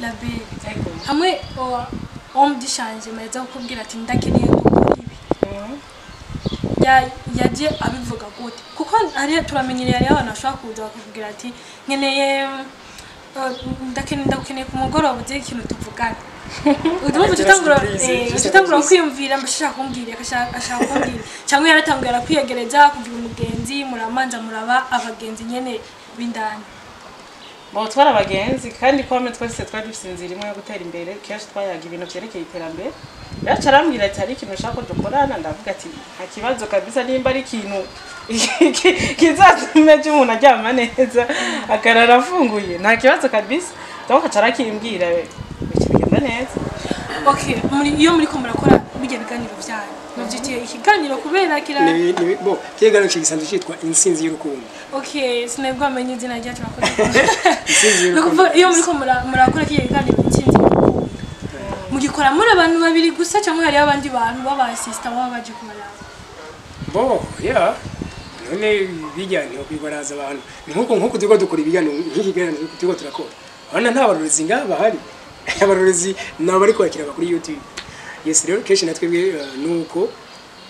Label hamwe homme du changement yaza kukubwira ati ndakeneye gukora ibi, yaje abivuga gute? Kuko hariya turamenyereye, hariyo abantu bashobora kuza bakakubwira ati nkeneye ndakeneye, ndagukeneye ku mugoroba, uzi ikintu tuvugana. Urumva utangura Surprise, juste utangura surprise. kwiyumvira mba ashaka kumbwira, ashaka kumbwira, cyangwa yaratanguye arakwiyegereza kugira umugenzi, muramanza muraba abagenzi nyene b'indani. Bon, twari abagenzi kandi comme twese twari dufite inzira imwe yo gutera imbere, kenshi twayaga ibintu vyerekeye iterambere. Rero arambwira ati hari ikintu ushaka ko dukorana. Ndavuga ati nta kibazo kabisa, nimba ari ikintu kizatuma ejo umuntu aryama neza, akarara afunguye, nta kibazo kabisa. Donc aca arakimbwira, bica bigenda neza. Okay, muri iyo muriko murakora bijya biganiro vyanyu, muvyitiye ikiganiro kubera kira Bo ikiganiro gisanzwe cyitwa Intsinzi y'Urukundo. Okay, sinabwo amenye izina ryacu, murakoze. Intsinzi Ni y'Urukundo. ukuvuga iyo muriko murakora kiriya kiganiro Intsinzi y'Urukundo, mugikora muri abantu babiri gusa cyangwa hariyo abandi bantu b'aba assistant baba baje kubaraba? Bo ya none bijyanye kwibaraza abantu, ni nkuko turiko dukora ibiganiro, nk'ikiganiro turiko turakora, urabona nta barorezi ngaha bahari. Abarorezi ni abari kwakira kuri YouTube. Yes, rero kenshi na twebwe nuko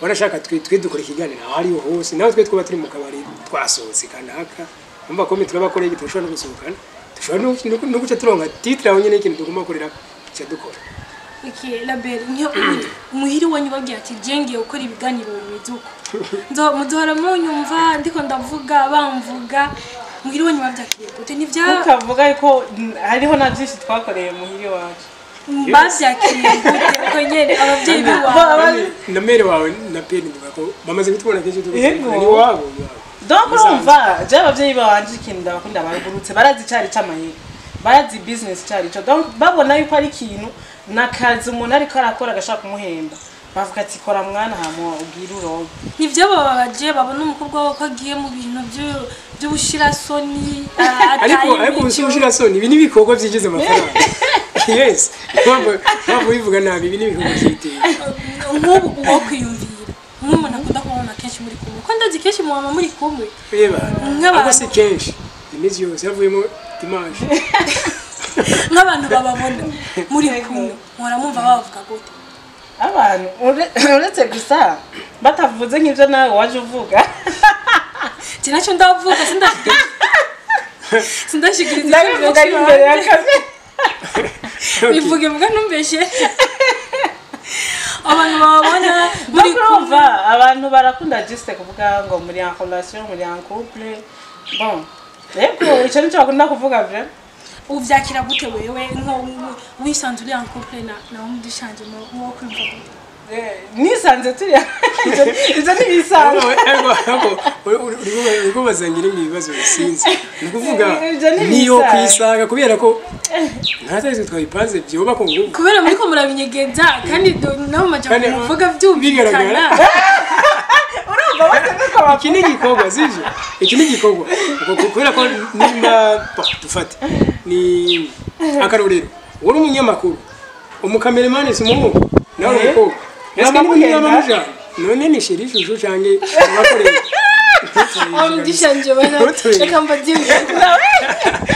barashaka twe dukora ikiganiro aho ariho hose, nawe twe twaba turi mu kabari twasohotse kanaka, umva ko turabakoreye, turashobora no gusohokana, dushobora no guca turonka titre aho nyene ikintu tugomba gukorera, tuca dukora. Okay, Label, nk'iyo muhiri wanyu babwiye ati je ngiye gukora ibiganiro bimeze uko, nzo muzohora munyumva ndiko ndavuga, bamvuga, muhiri wanyu bavyakiriye gute? Ntivya Ukavuga yuko hariho na byinshi twakoreye muhiri wacu. Bavyakiriye gute uko nyene abavyeyi biwawe? Na mère wawe na père ndibuka ko bamaze kutubona kenshi. Yego. Ni wabo, ni wabo. Donc urumva, je abavyeyi banje ikintu ndabakunda, baragurutse, barazi icari c'amahera, barazi business icari co. Donc babona yuko ari ikintu nakazi umuntu ariko arakora agashaka kumuhemba, bavuga ati kora mwana, hama ubwire urobe. Ntivyabababaje babona umukobwa wabo ko agiye mu bintu vy'ubushirasoni, Ariko ataye ariko imico? Ubushirasoni, ibi ni ibikorwa byinjiza amafaranga. Yes, mpamvu bivuga nabi, ibi ni ibikorwa byiteye. Nk'ubu uwo kwiyumvira nk'umuntu akunda kubona kenshi muri kumwe, ko ndazi kenshi muwama muri kumwe. Reba. Nk'abantu- Ariko si kenshi, iminsi yose havuyemo dimanche. Nk'abantu bababona muri kumwe, muhora mumva bavuga gute? Abantu uretse gusa batavuze nk'ivyo nawe waje uvuga. Je nacyo ndavuga, sindashikiriza. Ndabivuga ari imbere ya kamera. Bivuge mbwa ntumbeshe, abantu bababona muri Donc urumva, abantu barakunda juste kuvuga ngo muri en relation, muri en couple. Bon, yego, ico nico bakunda kuvuga vrai. Uvyakira gute wewe, nko wisanze uri en couple na homme du changement, wo kwumva gute? Nisanze turi ivyo ntibisanzwe. Ariko uriko bazangira ibibazo bisinze, ni ukuvuga Ibyo ni niyo ibisanzwe. kwisanga kubera ko nta twabipanze byoba ko ngo Kubera muriko murabinyegeza kandi naho majambo Kandi muvuga vyumvikana. bigaragara. Urumva bose nuko bavuga. Iki ni igikorwa, sivyo? Iki ni igikorwa. Ubwo kubera ko nimba bo, dufate ni akarorero, uri umunyamakuru, umukameramani si umuhungu, nawe uri umukobwa. Ese niba Mwamuhenda? mujana none ni chéri chouchou canke abakorera? Homme du changement, reka mbabyibwire.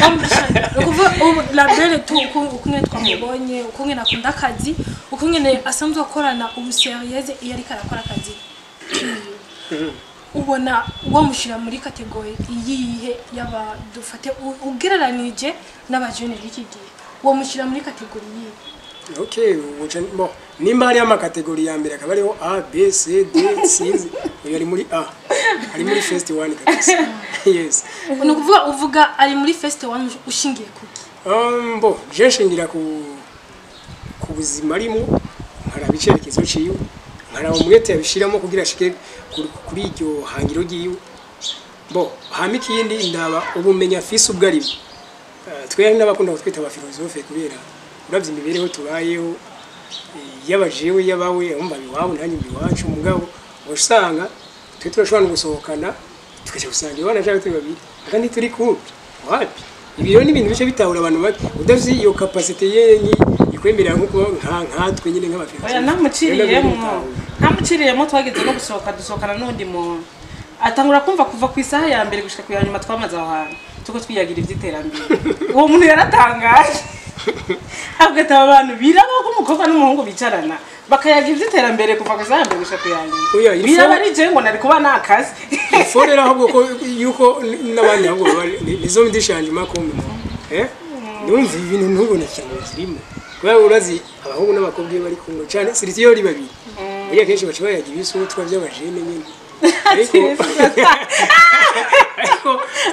Homme du changement, ni ukuvuga ubu Label tu ukuntu twamubonye, ukuntu akunda akazi, ukuntu asanzwe akorana ubu sérieuse iyo ariko arakora akazi kiwe, ubona wamushyira muri catégorie iyihe yaba dufate ugereranije n'abajene b'iki gihe, wamushyira muri catégorie iyihe? Okay, ubuca bon, nimba hariyo ama catégories, ya mbere akaba ariho A, B, C, D, sinzi, uyu ari muri A, ari muri first one kabisa, yes. Ni ukuvuga uvuga ari muri first one ushingiye kuki? Bon, je nshingira ku buzima arimo, nkaraba icyerekezo ciwe, nkaraba umwete yabishiramo kugira ashike kuri iryo hangiro ryiwe. Bon, hama ikindi ndaba ubumenyi afise ubwo arimo. Twe hari n'abakunda kutwita aba philosophes kubera uravye imibereho tubayeho, yaba jewe, yabawe, umva iwabo nanjye iwacu, mugabo usanga twe turashobora no gusohokana tukaja gusanga iwana cyangwa turi babiri kandi turi couple. Wapi, ibi rero ni ibintu bice bitahura abantu bake udafise iyo capacité yenyi ikwemerera nkuko nkatwe nyine nk'aba philosophes. Oya, ntamuciriyemwo, ntamuciriyemo. Twageze no gusohoka, dusohokana n'undi muntu, atangura kumva kuva ku isaha ya mbere gushika ku ya nyuma twamaze aho hantu tuko twiyagira ivy'iterambere. Uwo muntu yaratangaje. Avuga ati aba bantu biraba ko umukobwa n'umuhungu bicarana bakayaga ivy'iterambere kuva ku isaha ya mbere gushika ku ya nyuma. Oya, il faut- Biraba ari jewe ngo nari kuba nakazi. Faut rero ahubwo ko yuko n'abandi ahubwo les hommes de changement comme moi, numva ibintu ntubone ikintu kirimo, kubera urazi abahungu n'abakobwa iyo bari kumwe cyane, surtout iyo ari babiri, buriya kenshi baca bayaga ibisutwa by'abajene nyine. Ariko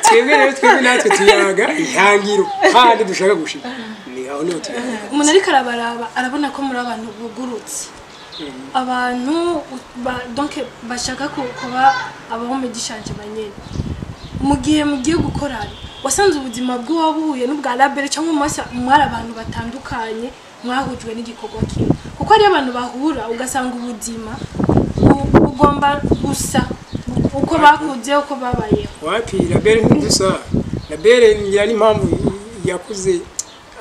twebwe rero, twebwe natwe tuyaga ihangiro handi dushaka gushika, ni aho niho tuyaga. Umuntu ariko arabaraba arabona ko muri abantu bugurutse, abantu donc bashaka kuba abaho mu gishanje banyene. Mu gihe mugiye gukorana, wasanze ubuzima bw'uwabuhuye n'ubwa Label, cyangwa mwari abantu batandukanye mwahujwe n'igikorwa kimwe? Kuko hariyo abantu bahura ugasanga ubuzima bugomba gusa, uko bakuze, uko babayeho. Wapi, Label ntidusa. Label ngira n'impamvu yakuze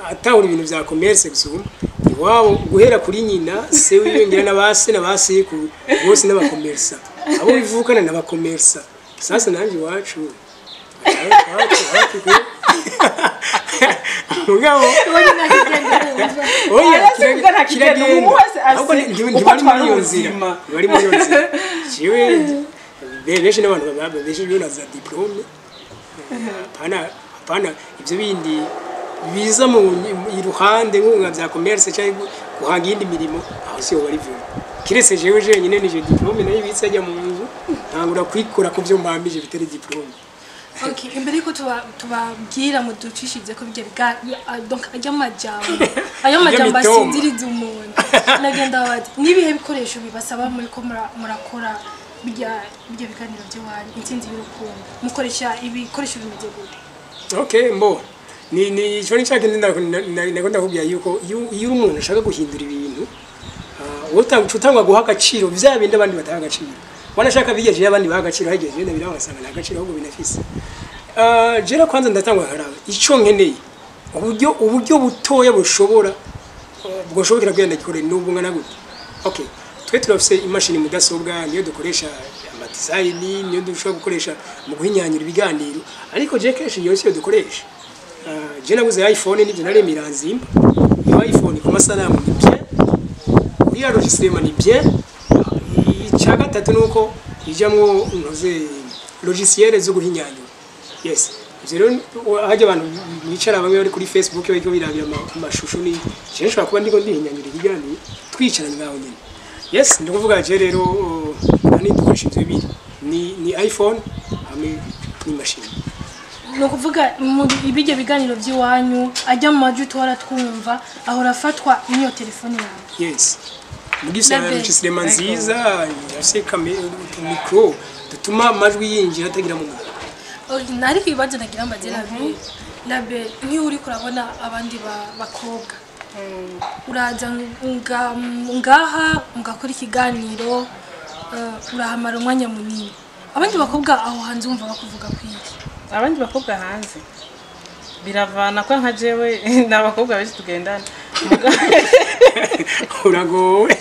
atahura ibintu vya commerce gusumba iwabo, guhera kuri nyina, se wiwe, ngira n'abase n'abasekuru bose n'abakomersa, abo bivukana n'abakomersa. Sasa nanje iwacu wacu wapi kwe mugabo. Oya. Oya, si nta kigenda, umuntu wese afise Ahubwo uko ntibari muri atwara iyo nzira. ubuzima. Ntibari muri iyo nzira. Jewe benshi n'abantu babeshejeho na za diplôme, hapana hapana, ibyo bindi biza mu iruhande nk'unga bya commerce cyangwa guhanga iyindi mirimo, aho siho bari vuba, kiretse jewe jenyine nije diplôme nayo ibitse ajya mu nzu, ntangura kwikora ku byo mbambije bitari diplôme. Okay, imbere yuko tubabwira muducishirize ko bijya donc ajya amajambo, ayo majambo Mitoma. asinziriza umuntu, nagenda bati nibihe bikoresho bibasaba muri ko murakora bijya biganiro by'iwanyu Intsinzi y'Urukundo? Mukoresha ibikoresho bimeze gute? Okay, mbo ni ico ni cakindi nako ndakubwira yuko iyo uri umuntu ashaka guhindura ibintu, utangwa guha agaciro vya bindi abandi bataha agaciro. Wanashaka bigejeje abandi baha agaciro, hagejeje ndabira wasanga nta gaciro ahubwo binafise. Jera kwanza ndatangwa nkaraba ico nkeneye, uburyo butoya bushobora bwoshobokera kugenda gikore n'ubu ngana gute. Okay, twe turafise imashini mudasobwa, niyo dukoresha ama design, niyo dushobora gukoresha mu guhinyanyura ibiganiro, ariko je kenshi iyo siyo dukoresha. Je naguze iPhone, nivyo naremye iranzimba. Iyo iPhone ku masanamu ni bien, kuri enregistrement ni bien. Icya gatatu nuko ijamwo ntuze logiciel zo guhinyanyura. Yes, ivyo rero hajya abantu bicara bamwe bari kuri Facebook bariko birabira amashusho, ni je nshobora kuba ndiko ndihinyanyura ikiganiro twicaranye ngaho nyene. Yes, ndi kuvuga je rero nani dukoresha ivyo bibiri, ni iPhone hamwe n'imashini. Ni ukuvuga mu ibijya biganiro by'iwanyu, ajya mu majwi tuhora twumva ahora afatwa n'iyo telefone yawe? Yes, mugisa Label. enregistrement nziza, yafise micro dutuma amajwi yinjira atagira mu mutwe. Ariko ibibazo nagira mbaze Label, Label, nk'iyo uriko urabona abandi bakobwa uraza ngaha mugakora ikiganiro, urahamara umwanya munini, abandi bakobwa aho hanze wumva bakuvuga kwiki? Abandi bakobwa hanze biravana ko nka jewe ni abakobwa benshi tugendana. Uragowe.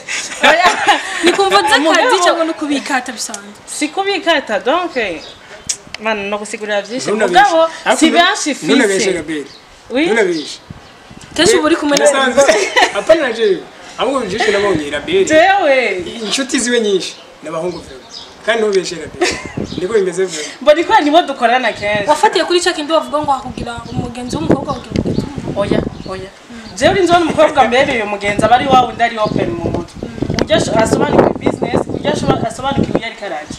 Ni kumva z'akazi Mugabo- cyangwa no kubikata bisanzwe? Si kubikata, donc man no gusigurira byinshi. Ntunabeshe. Mugabo si Ariko benshi ntunabeshe, fise. Gabriel. Oui. Ntunabeshe. Kenshi uba uri kumwe na Nasanze apana na jewe, ahubwo jewe nabonye Rabel Jewe inshuti ziwe nyinshi n'abahungu vewe, kandi ntubeshe Rabel, niko bimeze vewe. Mbona ko nibo dukorana kenshi. Wafatiye kuri cya kindi bavuga ngo hakugira umugenzi w'umukobwa kugira umugenzi w'umuhungu? Oya oya, jewe uri nzobona umukobwa mbereye umugenzi aba ari wa wundi ari open mu mutwe, ujya asobanukiwe business, ujya asobanukiwe iyo ariko araja.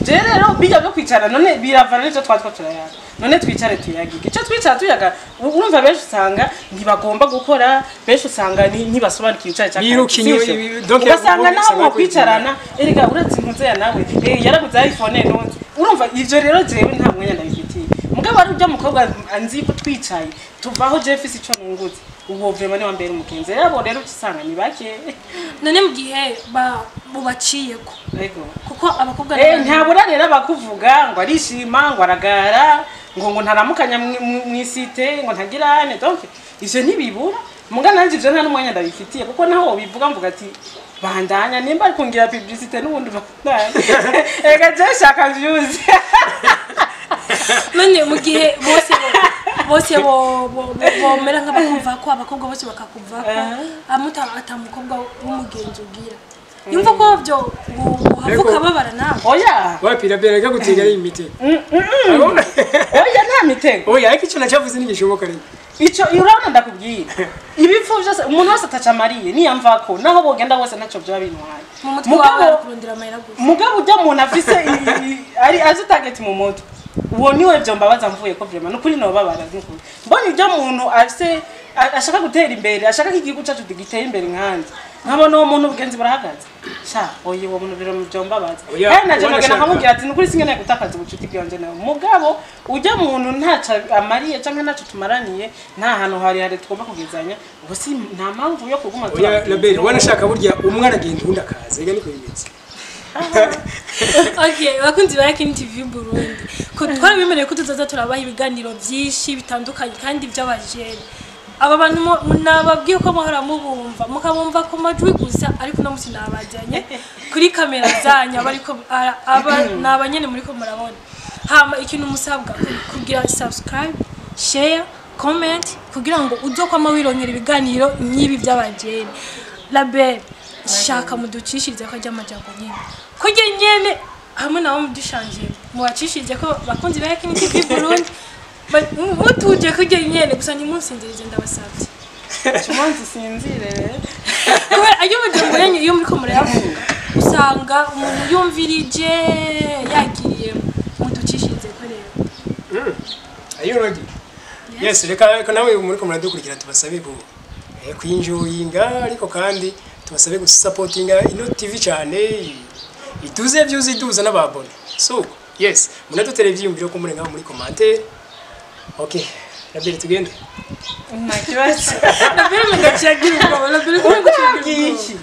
Jewe rero bijya byo kwicara none biravana n'ivyo twatwa turayaga, none twicare tuyagige icyo twicara tuyaga. Urumva benshi usanga ntibagomba gukora, benshi usanga ntibasobanukiwe icyayi cya Biruka inyuma, donc ugasanga nawe usanga mukwicarana, erega uretse impuzeya nawe yaraguze iPhone ntunze. Urumva ivyo rero jewe nta mwanya ndabifitiye, mugabo ari ujya mukobwa nzi ko twicaye tuvaho jewe mfise ico nungutse, uwo vraiment ni wa mbere umugenzi. Rero abo rero usanga ni bake. None mu gihe bubaciyeko Ego. kuko abakobwa Ntabura rero abakuvuga ngo arishima, ngo aragara, ngo ntaramukanya mw'isite, ngo ntagirane. Donc ivyo ntibibura, muga nanje ivyo nta n'umwanya ndabifitiye, kuko naho wobivuga mvuga ati bandanya, nimba ari kungira publicité n'ubundi bandanya, ega je shaka views. None mu gihe bose Bose bo bomera nk'abakumva ko abakobwa bose bakakumva ko amuta atamukobwa w'umugenzi ugira. Yumva ko byo uhavuka babara nawe. Oya. Wapira bere gutiga ari imitego. Oya nta mitego. Oya ariko ico nacavuze n'igishoboka rero. Ico urabona ndakubwira. Ibipfu byose umuntu wese atacamariye niyamvako naho bogenda bose ntaco byo bintwaye. Mu mutwe wawe kurondera amahera gusa. Mugabo ujya umuntu afise ari azi target mu mutwe. Uwo niwe byo mbabaza mvuye ko vraiment nukuri no babara nukuri. Mbonye ujya umuntu afise ashaka gutera imbere, ashaka ko igihugu cyacu gitera imbere nkanje. Nkabona uwo muntu ubugenzi burahagaze. Sha oye uwo muntu biro byo mbabaza. Kandi naje nogena nkamubwira ati nukuri singeneye gutakaza ubucuti bwanje nawe. Mugabo ujya muntu ntaca amariye canke ntaco tumaraniye nta hantu hari hari tugomba kugezanya ubwo si nta mpamvu yo kuguma Oya Label wanashaka burya umwe aragenda undi akaza ega niko bimeze. Okay, bakunzi ba Yakini TV Burundi. Ko twarabimereye ko tuzaza turabaha ibiganiro byinshi bitandukanye kandi by'abajene. Aba bantu nababwiye ko muhora mubumva mukabumva ko majwi gusa ariko no musi nabajyanye kuri kamera zanyu bariko aba nabanyene muri ko murabona. Hama ikintu musabwa kugira subscribe, share, comment kugira ngo uzokwama wironkera ibiganiro nkibi by'abajene. Label shaka muducishirize ko ajya nyene. Kujye nyene hamwe nawo mudushanje mubacishirize ko bakunzi ba Yakini TV Burundi mutuje kujye nyene gusa ntimunsinzirize ndabasabye. Umunsi sinzire. Kubera ayo majambo yanyu iyo muriko murayavuga usanga umuntu yumvirije yagiriye muducishirize ko rero. Are you ready? Yes, reka nawe muriko muradukurikira tubasabe ku kwinjoyinga ariko kandi tubasabe gusapotinga ino TV cyane ituze views iduza n'ababone. So, yes, munadutere ivyiyumviro ko murenga muri commentaire. Okay, Label tugende. Nta kibazo. Label mugaciyagira ubwoba, Label kugira iki?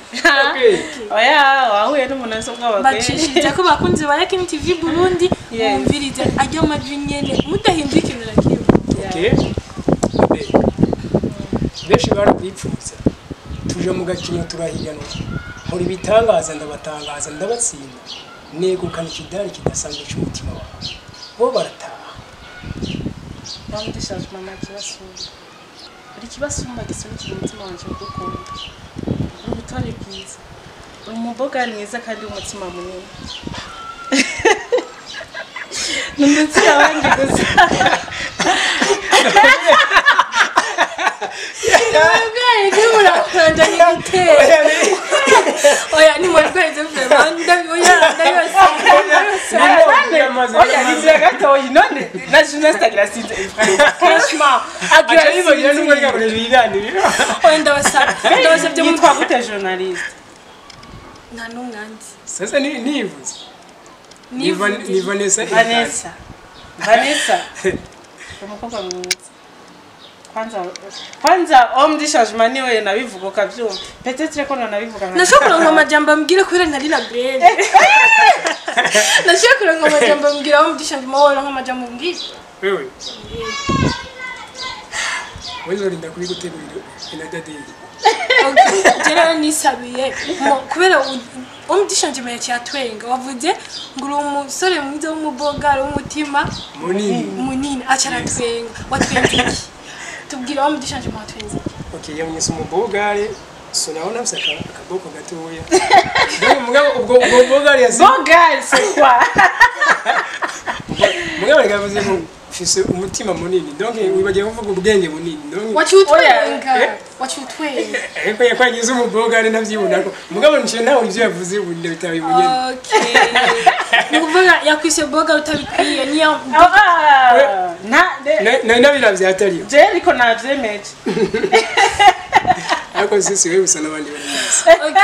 Okay. Oya, wahuye n'umuntu wese ubwoba. Bacishije ko bakunzi ba Yakini TV Burundi bumvirize ajya majwi nyene mudahinduye ikintu na kimwe. Okay. Label. Benshi barakwipfuza. Tuje mu gakino turahiganwa. Muri bitangaza ndabatangaza ndabatsinda. Negukana ikidari kidasanzwe cy'umutima wawe. Bo barataha. Bamudishaje mama kibasumba. Uri kibasumba gisunikira umutima wanje gukunda. Uri ubutwari bwiza. Uri umuboga mwiza kandi umutima munini. Ndetse abandi gusa. Oya ni mwarweze vraiment oya oya ni gatoyi none na journaliste agira sinze franchement agira sinze n'umwe yakoresha ibiganiro. Oya ndabasabye yitwa gute journaliste? Nta n'umwanzi. Sasa ni nivuze. Ni Vanessa. Vanessa. Umukobwa mwiza. Kwanza homme du changement niwe nabivuga ukabyumva. Peut-être ko nabivuga nka. Nashobora ngo amajambo ambwira kubera ntari Label. Nashobora ngo amajambo ambwira homme du changement wowe ngo amajambo ambwira. Wewe. Wewe urinda kubigutegurira inadadeye. Okay, jera nisabiye kubera homme du changement yacyatwenga wavuze ngo uri umusore mwiza w'umubogaro w'umutima munini acaratwenga watwenze iki? Tubwira homme du changement watwenze. Okay, yamwise umubogare so naho nafse akaboko gatoya. Mugabo ubwo bogare yasi. Bogare c'est quoi? Mugabo yavuze ngo fise umutima munini. Donc wibagiye kuvuga ubwenge bunini. Donc wacyutwenga. Wacyutwenga. Ariko yakwagize umubogare ntavyibona ko. Mugabo nje nawe ivyo yavuze ubundi bitabibonye. Okay. Nukuvuga yakwise boga utabikwiye niyo na na nabiravye atariyo. Je ariko navyemeje. Ariko sisi wewe usa n'abandi bari. Okay.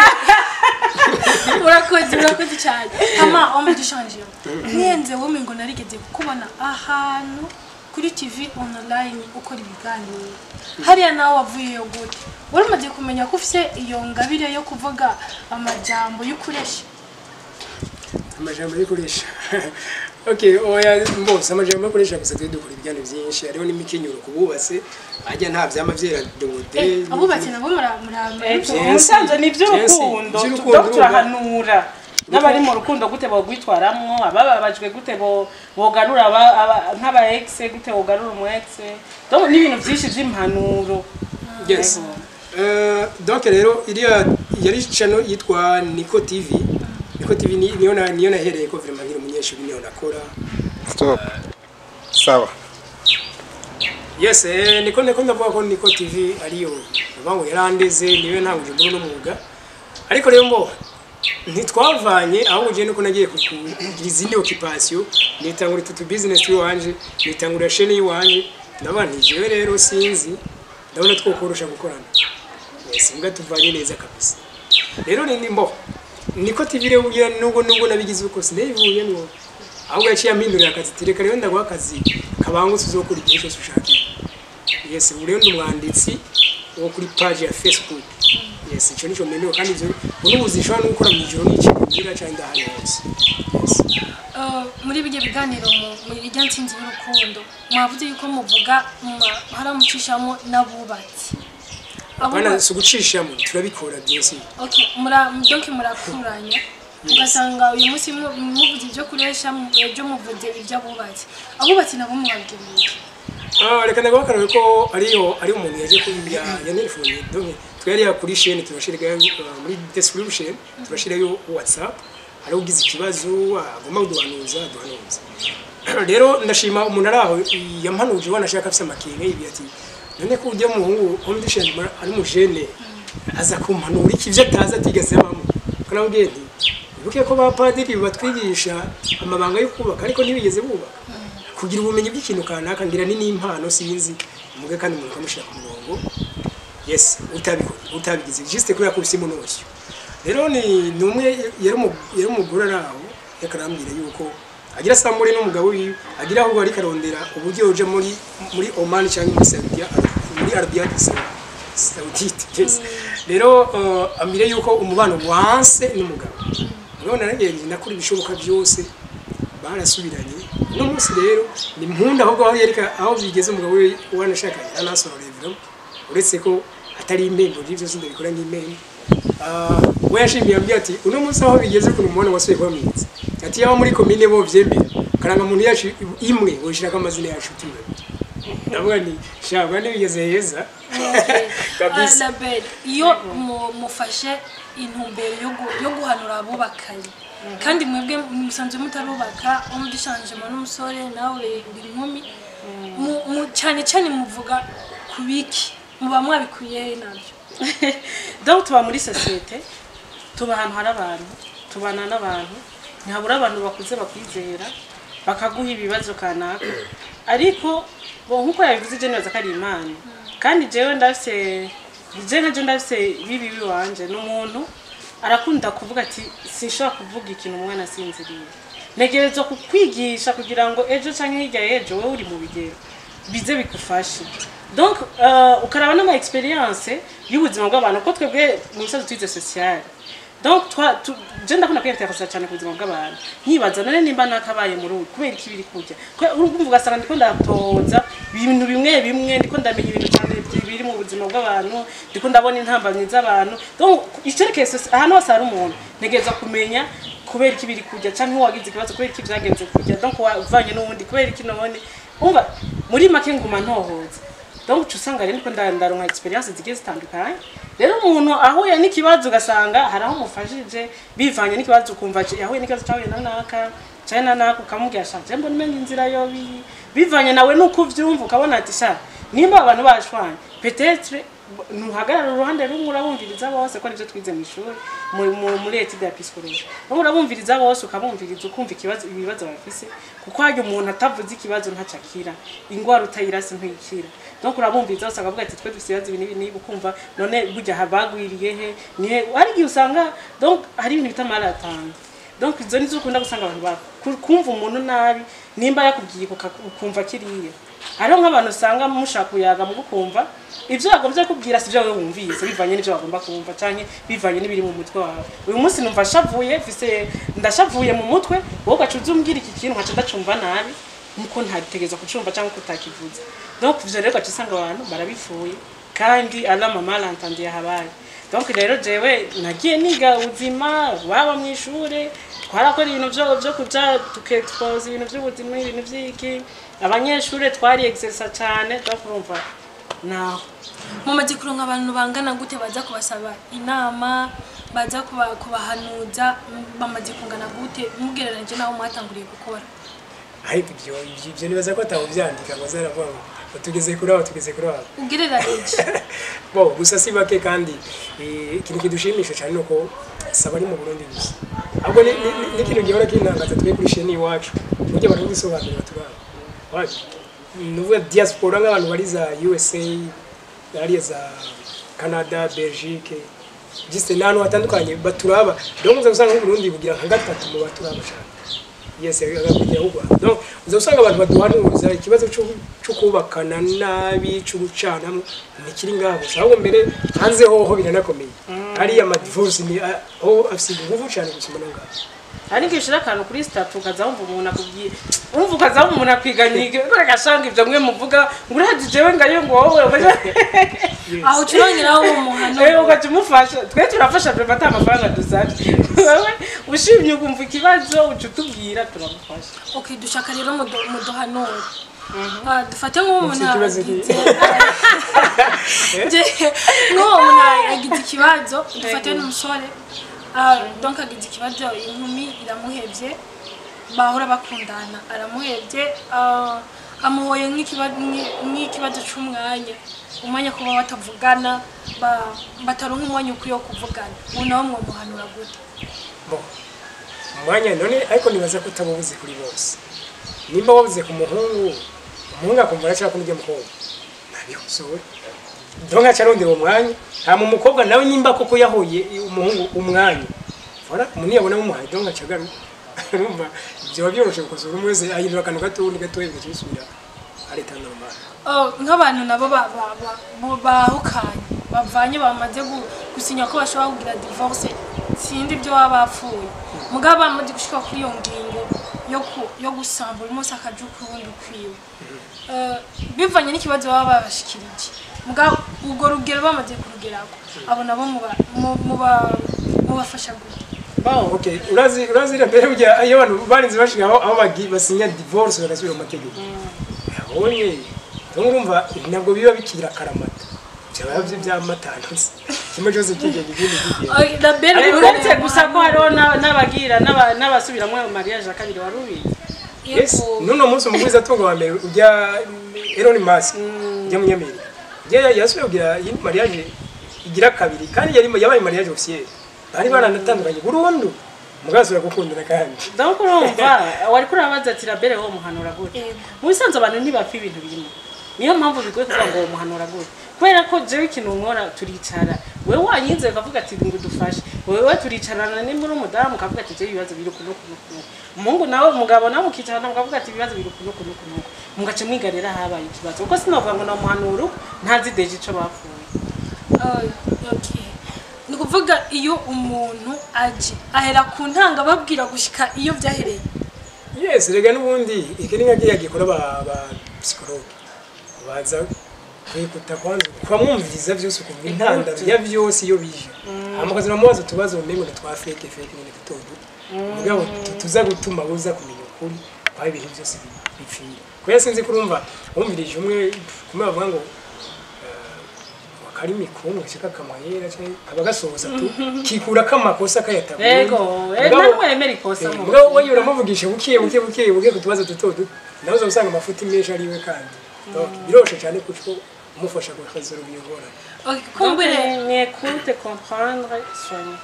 Urakoze cyane. Hama homme du changement. Niyenze wowe ngo narigeze kukubona ahantu kuri TV online ukora ibiganiro. Hariya nawe wavuyeyo gute? Wari umaze kumenya ko ufise iyo ngabire yo kuvuga amajambo y'ukuresha? Amajambo y'ukuresha. Okay, oya mbose amajambo y'ukuresha gusa twe dukora ibiganiro byinshi hariho n'imikenyero kububatse ajya nta vyama vyera dode. Abubatse nabo mura umusanzo ni by'urukundo turahanura. N'abari mu rukundo gute bogwitwaramwo, abababajwe gute bogarura nk'aba ex, gute bogarura umu ex, donc n'ibintu byinshi by'impanuro. Yes. Yego. Donc rero iriya yari channel yitwa Nico TV. Nico TV niyo nahereye ko vraiment nkiri umunyeshuri, niyo nakora. Stop, sawa. Yes, niko ndavuga ko Nico TV ariyo ndavuga ngo yarandeze, niyo ntanguje muri uno mwuga. Ariko rero mbo ntitwavanye, ahubwo je nuko nagiye kugira izindi occupation, nitangura utu business iwanje, nitangura chaîne yiwanje. Ndavuga nti jewe rero sinzi, ndabona twokorosha gukorana. Yes, mbwa tuvanye neza kabisa. Rero ni mbo Niko TV rero ugira nubwo nabigize uko sinayivuyemwo, ahubwo yaciye ampindurira akazi, ati reka rero ndaguha akazi kabangutse uzokora igihe cyose ushakiye. Yes, ubu rero ndi umwanditsi wo kuri page ya Facebook. Yes, icyo nico mpemewe, kandi ivyo ubu n'ubuzi nshobora no gukora mw'ijoro n'iki kugira cyangwa ndahari hose. Yes. Muri bijya biganiro mu ijya ntsinzi y'urukundo, mwavuze yuko muvuga haramucishamo n'abubatsi. Bana si ugucishamo, turabikora bien sûr. Okay, mura donc murakuranya, ugasanga uyu munsi muvuze ibyo kuresha, ejo muvuze iby'abubatsi. Abubatsi nabo mubabwira iki? Ah, reka ndaguha akarorero ko ariyo ari umuntu yaje kuri ya telefone. Donc twari kuri chaîne turashirayo, muri description turashirayo WhatsApp, hari ugize ikibazo agomba kuduhanuza duhanuza. Rero ndashima umuntu ari aho yampanuje, wanashaka afise amakenga ibi, ati none ko ujya muhungu competition ari mu jeune aza kumpanura iki ivyo atazi atigeze abamo? Ko namubwiye nti wibuke ko ba padiri batwigisha amabanga yo kubaka ariko ntibigeze bubaka. Kugira ubumenyi bw'ikintu kanaka ngira ni n'impano, sinzi umuge, kandi umuntu ukamushyira ku murongo. Yes, utabikora utabigize juste kubera ko ufise umunosiyo. Rero ni umwe yari umugore ari aho yakarambwira yuko agira sambure n'umugabo wiwe, agira ahubwo ariko arondera uburyo yoja muri Oman cyangwa muri Saudiya, muri Arabia Saudite. Yes, rero ambwira yuko umubano wanse n'umugabo. Mugabo naragenje ndakora ibishoboka byose, barasubiranye. Uno munsi rero ni mpunda, ahubwo aho yereka aho bigeze umugabo we wanashaka yanasororeye vraiment, uretse ko atari impembo y'ivyo byose ndabikora nk'impembo. Ah, we yashimiye, ambwiye ati uno munsi aho bigeze ukuntu umubona wasubiye kuba mwiza, ati yaba muri komine bo vyemera karanga muntu yacu imwe boshirako amazina yacu turi babiri. Ndavuga nti shabwa ntibigeze heza kabisa. Label, iyo mufashe intumbero yo guhanura abubakanye, kandi mwebwe musanzwe mutarubaka, umudishanjemo n'umusore nawe uri inkumi, cyane cyane muvuga ku biki? Muba mwabikuye he nabyo? Donc tuba muri société, tuba ahantu hari abantu, tubana n'abantu, ntihabura abantu bakuze bakwizera bakaguha ibibazo kanaka. Ariko bo nkuko yabivuze, je nibaza ko ari Imana, kandi jewe ndafise, je nka je ndafise bibi biwanje n'umuntu arakunda kuvuga ati sinshobora kuvuga ikintu umwana asinziriye, ntegerezwa kukwigisha kugira ngo ejo canke hirya y'ejo wowe uri mu bigero bize bigufashe. Donc ukaraba n'ama expérience y'ubuzima bw'abantu, ko twebwe mu bisazo twize social. Donc je ndakunda kwiyinteresa cyane ku buzima bw'abantu, nkibaza none nimba nakabaye muri ubu kubera iki biri kurya. Urumva ugasanga ndiko ndatoza ibintu bimwe bimwe, ndiko ndamenya ibintu cyane biri mu buzima bw'abantu, ndiko ndabona intambamyi z'abantu. Donc icerekeye ahantu hose hari umuntu, ntegereza kumenya kubera iki biri kurya, canke wagize ikibazo kubera iki vyagenze kurya, donc wavanye n'uwundi kubera iki. None umva, muri make nguma ntohoza. Donc uca usanga rero ndiko ndaronka expérience zigiye zitandukanye. Rero umuntu ahuye n'ikibazo ugasanga hari aho umufashije bivanye n'ikibazo, ukumva yahuye n'ikibazo cyahuye na naka canke na naka, ukamubwira sha je mbona umenga inzira yo bivanye nawe nuko uvyumva, ukabona ati sha nimba abantu bashwanye, peut-être ntuhagarara uruhande rumwe, urabumviriza bose, ko nivyo twize mu ishuri muri étude ya psychologie. Donc urabumviriza bose, ukabumviriza, ukumva ikibazo, ibibazo bafise, kuko harya umuntu atavuze ikibazo ntacakira, ingwara utayirase ntuyikira. Donc urabumviriza bose, akavuga ati twe dufise ibibazo ibi n'ibi n'ibi, ukumva none burya habagwiriye he nihe. Hari igihe usanga donc hari ibintu bita maratanga. Donc izo nizo ukunda gusanga abantu kumva umuntu nabi, nimba yakubwiye ukumva kiriya. Hariho nk'abantu usanga mushaka kuyaga mu gukumva ibyo yagombye kubwira si byo wowe wumvise, bivanye n'ibyo bagomba kumva canke bivanye n'ibiri mu mutwe wawe. Uyu munsi numva shavuye, mfise ndashavuye mu mutwe, wowe ugaca uza umbwira iki kintu nkaca ndacumva nabi nkuko ntategereza kucumva cyangwa kutakivuze. Donc ivyo rero ugaca usanga abantu barabifuye, kandi alama malentendu yahabaye. Donc rero jewe nagiye niga ubuzima, waba mu ishure twarakora ibintu vyo kuja tukexpose ibintu vy'ubuzima, ibintu vy'iki, abanyeshure twari exercer cane. Donc urumva naho Mumaze kuronka abantu bangana gute baza kubasaba inama, baza kubahanuza? Bamaze kungana gute mugereranije n'aho mwatanguriye gukora? Ariko ibyo nibaza ko atawubyandika ngo azaravuga ngo tugeze kuri aho, tugeze kuri aho. Ugereranije. Bo gusa si bake, kandi ikintu kidushimisha cyane nuko saba ari mu Burundi gusa, ahubwo ni ikintu gihora kintangaza twe kuri chaîne iwacu, burya abantu bisobanura baturaba wacu, nuvuga diaspora, nk'abantu bari za USA, hariya za Canada, Belgique, juste n'ahantu hatandukanye baturaba. Donc uza gusanga nk'Uburundi bugira nka gatatu mu baturaba cyane. Yes, agakurikira u Rwanda. Donc uza usanga abantu baduhanuza ikibazo cyo kubakana nabi, cyo gucanamo, ntikiri ngaho gusa, ahubwo mbere hanze hoho biranakomeye. Hariya ama divorce ni ho afise ingufu cyane gusumba no ngaho. Ariko iyo ushira akantu kuri statut, ukaza wumva umuntu akubwiye, urumva ukaza wumva umuntu akwiganyiga ngo gashanga ibyo mwe muvuga ngo urazi jewe ngayo ngo wowe. Aho ucurongeraho uwo muhano. Ugaca umufasha. Twe turafasha vraiment, ata amafaranga dusabye. Wewe ushimye ukumva ikibazo, uca utubwira, turamufasha. Okay, dushaka rero muduhanure. Dufate nk'uwo muntu Mufite ikibazo ki? Nk'uwo muntu agize ikibazo, dufate n'umusore. Donc agize ikibazo, inkumi iramuhevye, bahora bakundana, aramuhevye, amuhoye nk'ikibazo c'umwanya, umwanya kuba batavugana, bataronka umwanya ukwiye wo kuvugana. Ubu nawe mwomuhanura gute? Bon, umwanya none, ariko nibaza ko utabubuze kuri bose. Nimba wabuze ku muhungu, umuhungu akumva arashaka kurya mukobwa, ntabikosore, donc aca arondera uwo mwanya. Hama umukobwa nawe, nimba koko yahoye umuhungu umwanya, voilà, umuntu yabona mumuhaye, donc aca agaruka. Urumva ibyo biba byoroshe gukosora, umwe wese ahindura akantu gato, undi gatoya, bigaca bisubira ari normal. Oh, nk'abantu nabo bahukanye, bavanye, bamaze gusinya ko bashobora kugira divorce, sindi ibyo baba bapfuye, mugabo bamaze gushika kuri iyo ngingo yo gusambura, umunsi akaja ukuwundi ukwiwe. Bivanye n'ikibazo baba babashikirije, mugabo urwo rugero bamaze kurugerako, abo nabo mubafasha gute? Bon. Okay, urazi mbere burya iyo abantu barinze bashika aho basinya divorce bagasubira mu mategeko, yabonye, donc urumva ntabwo biba bikira akaramata, byaba byamatandutse, kimwe cyose kigenda, ikindi kigenda. Ay, la belle. Ariko uretse gusa ko hariho n'abagira n'abasubiramwo mariage ya kabiri, wari ubizi? Yes, nuno munsi umugwiza atunga wa mbere ujya Elon Musk, ujya munyamerika, ujya yasubiye kugira iyi mariage igira kabiri, kandi yari yabaye mariage officielle, bari baranatandukanye burundu, mugasubira gukundana kandi. Donc urumva wari kurabaza ati Labelle wo muhanura gute? Yego. Mu bisanzwe abantu ntibapfa ibintu bimwe, niyo mpamvu bigoye kuvuga ngo uwo muhanura gute, kubera ko jewe ikintu nkora, turicara, wewe wanyinze ukavuga ati ngo dufashe wewe, turicarana, nimba uri umudamu ukavuga ati jewe ibibazo biri kuno kuno kuno, umuhungu nawe, umugabo nawe, mukicarana mukavuga ati ibibazo biri kuno kuno kuno, mugaca mwiga rero habaye ikibazo, kuko sinovuga ngo namuhanura uko ntazi déjà ico bapfuye. Oh, okay. Ni ukuvuga iyo umuntu aje ahera ku ntanga babwira gushika iyo byahereye. Yes, rega n'ubundi iki ni nka kiriya gikora ba psychologue, baza kwikuta kwanza ukamwumviriza byose, ukumva intandaro ya byose iyo bije, hama ukaza uramubaza utubazo umengo ni twa fake fake nyine, duto duto, mugabo tuza gutuma buza kumenya ukuri kwa ibintu byose bipfira. Kubera sinzi kurumva wumvirije umwe kumwe bavuga ngo akarimi kumwe gashika kamayera canke kaba gasohoza tu kikura kamakosa kayatabuye. Yego, namwe yemera ikosa mu Mugabo we uramuvugisha buke buke buke buke ku tubazo duto duto, nawe uzasanga amafuti menshi ariwe, kandi donc biroshe cyane kuko umufasha guhazura iyo ngorane. Okay, kumbure Mwekute, comprendre, soigner.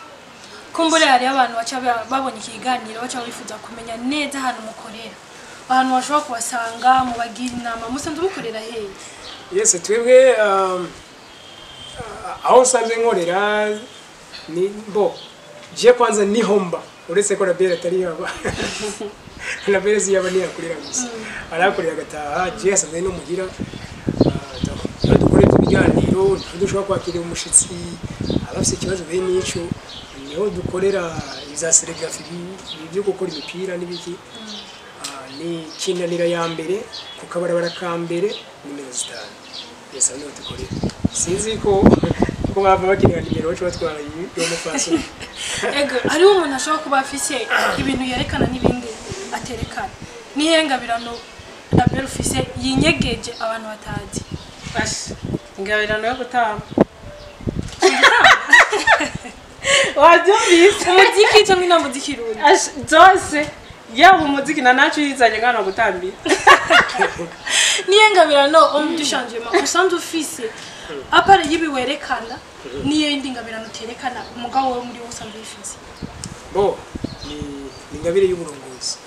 Kumbure hariyo abantu baca babonye ikiganiro, baca bifuza kumenya neza ahantu mukorera, ahantu bashobora kubasanga, mubagira inama. Musanzwe mukorera hehe? Yes, twebwe aho nsanzwe nkorera ni bo je kwanza niho mba, uretse ko Labelle atari yaba, Labelle si yaba niyakorera gusa, arakorera agataha, je asanzwe no muhira. Niho dukorera ibiganiro, niho dushobora kwakira umushitsi aba afise ikibazo bene ico, niho dukorera iza sérigraphie byo gukora imipira n'ibiki. Ni Kinanira ya mbere, ku kabarabara ka mbere, nimero 5. Yes, aho niho dukorera. Sinzi ko Kuko bava bakenera nimero baca batwara iyo mupfasoni. Ego, hariho umuntu ashobora kuba afise ibintu yerekana n'ibindi aterekana. Nihe ngabirano Label ufise yinyegeje abantu batazi? Ash, ingabirano yo gutamba. Wabyumvise? Umuziki cyangwa intambo z'ikirundi? Ash, zose, yaba umuziki na naco yizanye ngana gutambira. Niyo ngabirano homme du changement usanzwe ufise à part y'ibi werekana, niyo yindi ngabirano uterekana umugabo wawe muri wo usanzwe uyifise? Bo ni ingabire y'uburongozi,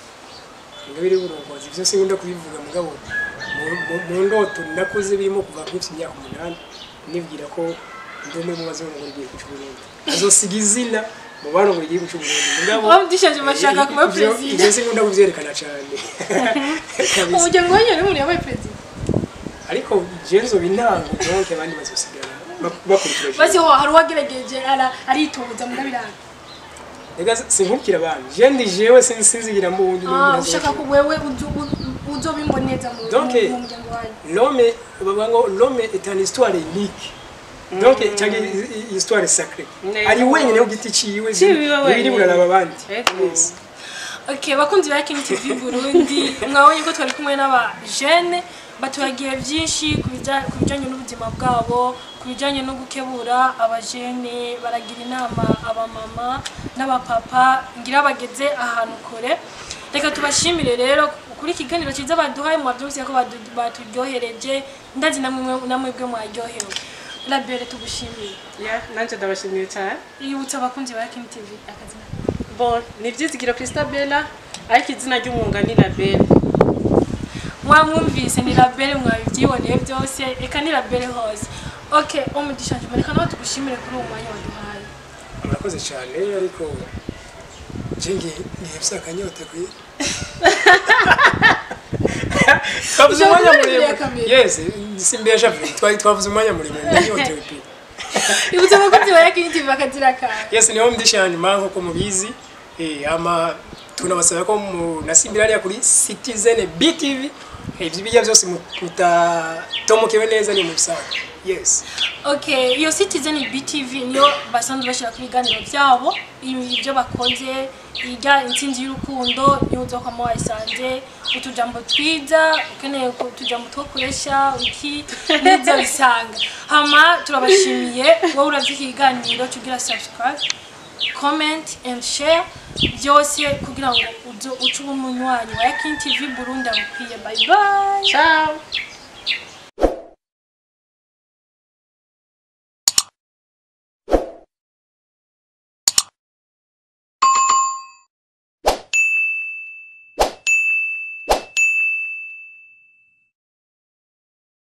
ingabire y'uburongozi. Ivyo sinkunda kubivuga, mugabo mu ndoto nakuze birimo kuva nkifise imyaka 8, nibwira ko ndi umwe mu bazorongora igihugu c'u Burundi, azosiga izina mu barongora igihugu c'u Burundi, mugabo Homme du changement ashaka kuba ivyo perezida. Sinkunda kuvyerekana cane kabisa. Umuryango wanyu ni umuntu yabaye perezida? Ariko je nzoba intango, donc abandi bazosigara bakurikira jewe. Basi ho hari uwagerageje aritoza mugabirana? Ega sinkukira abandi, je ndi jewe, sinzigira mu wundi Ah, n'undi. Ushaka ko wewe uzobimboneza Donc, mu muryango wanyu. L'homme, bavuga ngo l'homme est une histoire unique, donc cyangwa histoire sacrée. Ari wenyine ku giti ciwe. Ciwe Ntibiri wenyine. buraraba abandi. Ego. Yes. Okay, bakunzi ba King TV Burundi, mwabonye ko twari kumwe n'aba jeune baturagiye byinshi ku bijanye n'ubuzima bwabo, ku bijanye no gukebura abajene, baragira inama abamama n'abapapa ngira bageze ahantu kure. Reka tubashimire rero kuri ikiganiro cyiza baduhaye. Mwabyumvise ko baturyohereje, ndazi namwe namwebwe mwaryohewe. Labere, tugushimiye. Yeah, nanje ndabashimiye cyane. Yibutsa abakunzi ba King TV akazina. Bon, ni Vyizigiro Christabella, ariko izina ry'umwuga ni Label. Mwamwumvise, ni Label, mwabibyiboneye byose, reka ni Label hose. Okay, umugisha, reka nawe tugushimire kuri uwo mwanya waduhaye. Murakoze cyane, ariko je ngiye mfise akanyota kwi twavuze Ushobora umwanya kuba uri imbere ya muremure. kamera. Yes, simbesha, twari twavuze umwanya muremure, ndanyotewe pe. Ibutsa abakunzi ba King TV bakazira kawe. Yes, niho mdisha hanyuma nkuko mubizi, ama tunabasaba ko munasimbira hariya kuri Citizen BTV. Ibyo bijya byose mutatomokewe neza ni mubisanga, yes. Okay, iyo Citizen BTV niyo basanzwe bashyira ku biganiro byabo, ibyo bakoze, ijya intsinzi y'urukundo niyo uzokwama wayisanze, utujambo twiza, ukeneye utujambo two kuresha iki nizo bisanga. Hama turabashimiye, wowe uravye ikiganiro tugira subscribe, comment and share byose kugira ngo uce uba umunywanyi wa King TV Burundi agukwiye. Bye bye. Ciao.